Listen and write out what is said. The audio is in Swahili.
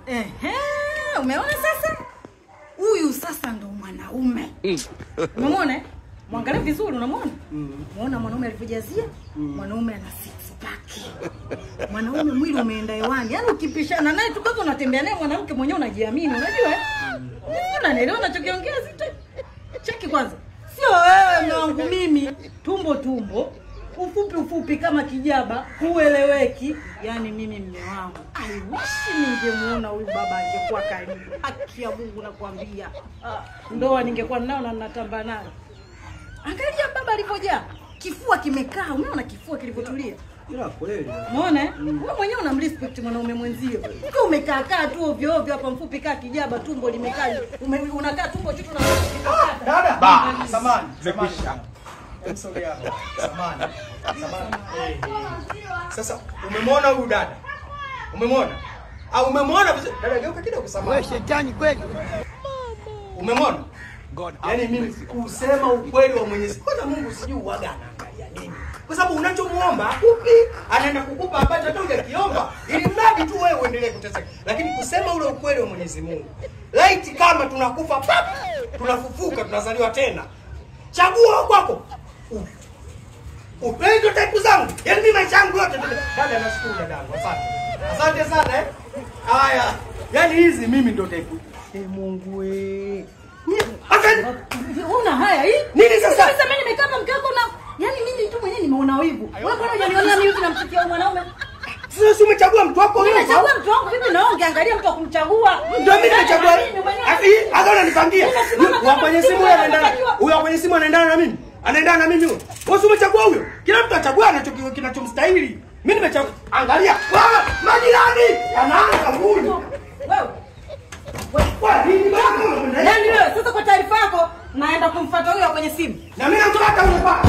Ehe, umeona sasa? Huyu sasa ndo mwanaume. Umeona? Mwangalie vizuri, unamuona? Muona mwanaume alivyojazia? Mwanaume ana six pack. Mwanaume mwili umeenda hewani. Yaani ukipishana naye tu kwanza unatembea naye mwanamke mwenyewe unajiamini, unajua eh? Unanielewa ninachokiongea sita? Cheki kwanza. Sio wewe mume wangu mimi, tumbo tumbo, ufupi ufupi kama kijaba, hueleweki. Yaani mimi mume wangu, I wish ningemuona huyu baba angekuwa karibu. Haki ya Mungu nakwambia. Ndoa ningekuwa nao na natamba nayo. Angalia baba alipojaa. Kifua kimekaa, umeona kifua kilivyotulia? Ila kweli. Umeona? Wewe mwenyewe unamrespect mwanaume mwenzio. Ukiwa umekaa kaa tu ovyo ovyo hapa mfupi kaa kijaba, tumbo limekaa. Unakaa tumbo chuchu na dada. Samani. Zimekwisha. Msogea hapa. Samani. Samani. Sasa umemwona huyu dada? Umemwona? Au umemwona vizuri? Dada geuka kidogo samani. Wewe shetani kweli. Umemwona? God. Yaani mimi kusema ukweli wa Mwenyezi. Kwanza Mungu sijui uaga anaangalia nini. Kwa sababu unachomuomba akupi, anaenda kukupa ambacho hata hujakiomba, ili mradi tu wewe uendelee kuteseka. Lakini kusema ule ukweli wa Mwenyezi Mungu, laiti kama tunakufa pap, tunafufuka, tunazaliwa tena. Chagua kwako. Upendo type zangu. Yaani mimi maisha yangu yote. Dada nashukuru dadangu. Asante. Asante sana eh. Haya. Yaani hizi mimi ndio type. Eh, Mungu we. Una haya hii? Nini sasa? Sasa mimi nimekaa mke wako na yaani mimi tu mwenyewe nimeona wivu. Wewe mbona hujaniona mimi hivi namchukia mwanaume? Sasa si umechagua mtu wako wewe? Nimechagua mtu wangu vipi na wewe ungeangalia mtu wa kumchagua? Ndio mimi nimechagua. Aka unanipangia. Wa kwenye simu yeye anaendana. Huyo kwenye simu anaendana na mimi. Anaendana na mimi huyo. Wewe si umechagua huyo? Kila mtu achagua kinachomstahili. Mimi nimechagua. Angalia. Majirani anaanza huyu. Wewe. Wewe. Yaani wewe sasa kwa taarifa yako naenda kumfuata huyo kwenye simu. Na mimi namfuata huyo papa.